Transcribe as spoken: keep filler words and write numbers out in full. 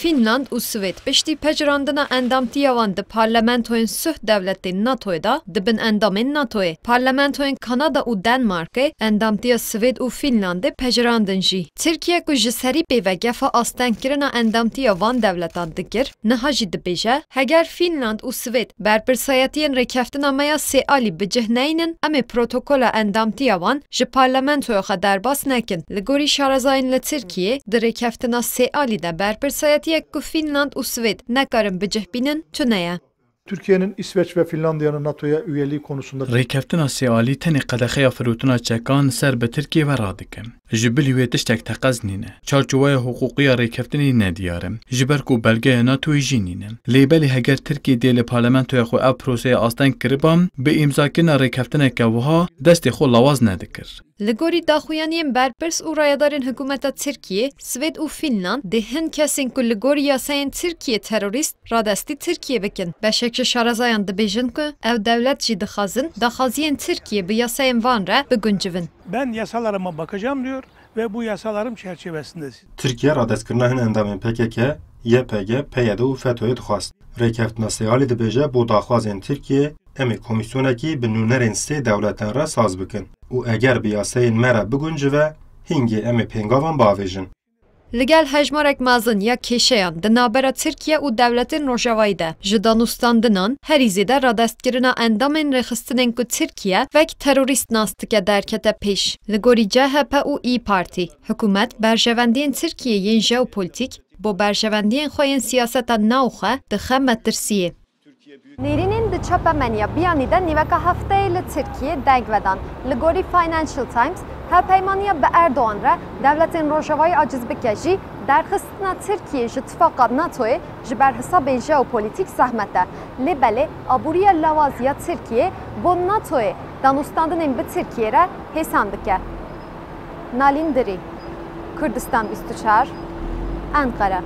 Fînland û Swêd piştî pejirandina endamtiya wan di parlamentoyên suh dewletên NATOyê de dibin endamên NATOyê. Parlamentoyên Kanada û Danmarkê endamtiya Swêd û Fînlandê pejirandin jî. Tirkiye ku ji serî pê ve gefa astengkirina endamtiya van dewletan dikir, niha jî dibêje, heger Fînland û Swêd berpirsayetiyên rêkeftina me ya sê alî bi cih neynin, em ê protokola endamtiya wan ji parlamentoya xwe derbas nekin. Li gorî şarezayên li Tirkiyê, di rêkeftina sê alî de berpirsayetiyek ku Fînland û Swêd nekarin bi cih bînin, tune ye. Türkiye'nin İsveç ve Finlandiya'nın NATO'ya üyeliği konusunda Rêkeftina sê alî tenê qedexeya firotina çekan ser bi Tirkiyê ve radike. Ji bilî wê tiştek teqez nîne. Çarçoweya hiqûqî ya rêkeftinê nediyar e. Ji ber ku belgeya NATOyê jî nîne. Lê belê heger Tirkiye dê li parlamentoya xwe ev proseya asteng kiriba, bi îmzakirina rêkeftineke wiha destê xwe lawaz nedikir. Li gorî daxuyaniyên berpirs û rayedarên hikûmeta Tirkiyê, Swêd û Fînland dê hin kesên ku li gor yasayên Tirkiyê terorîst radestî Tirkiyê bikin. Beşek ji şarezayan dibêjin ku ew dewlet jî dixwazin daxwaziyên Tirkiyê bi yasayên van re biguncivin. Ben yasalarıma bakacağım diyor ve bu yasalarım çerçevesinde Tirkiye radestkirina hin endamên P K K, Y P G, P Y D û fetoyê dixwest. Rêkeftina sê alî dibêje bo daxwazên Tirkiyê, em ê komîsyonekî bi nûnerên sê dewletan re saz bikin û eger bi yasayên me re biguncive, hingê em ê pêngavan biavêjin. Li gel hejmarek mezin ya kêşeyan di navbera Tirkiye û dewletên Rojavayî de ji danûstandinan herî zêde radestkirina endamên rêxistinên ku Tirkiye wek terorîst nas dike derkete pêş. Li gorî C H P û İYİ Partî, hikûmet berjewendiyên Tirkiyê yên jeopolîtîk bo berjewendiyên xwe yên siyaseta navxwe dixe metirsiyê. Nêrînên di çapemeniya biyanî de nîveka hefteyê li Tirkiyê deng vedan. Li gorî Financial Times, hevpeymaniya bi Erdogan re dewletên Rojavayî aciz bike jî, derxistina Tirkiyê ji tifaqa NATOyê ji ber hisabên jeopolîtîk zehmet e. Lê belê aboriya lawaz ya Tirkiyê bo NATOyê danûstandinên bi Tirkiyê re hêsan dike. Nalîn Dirî, Kurdistan bîst û çar, Enqere.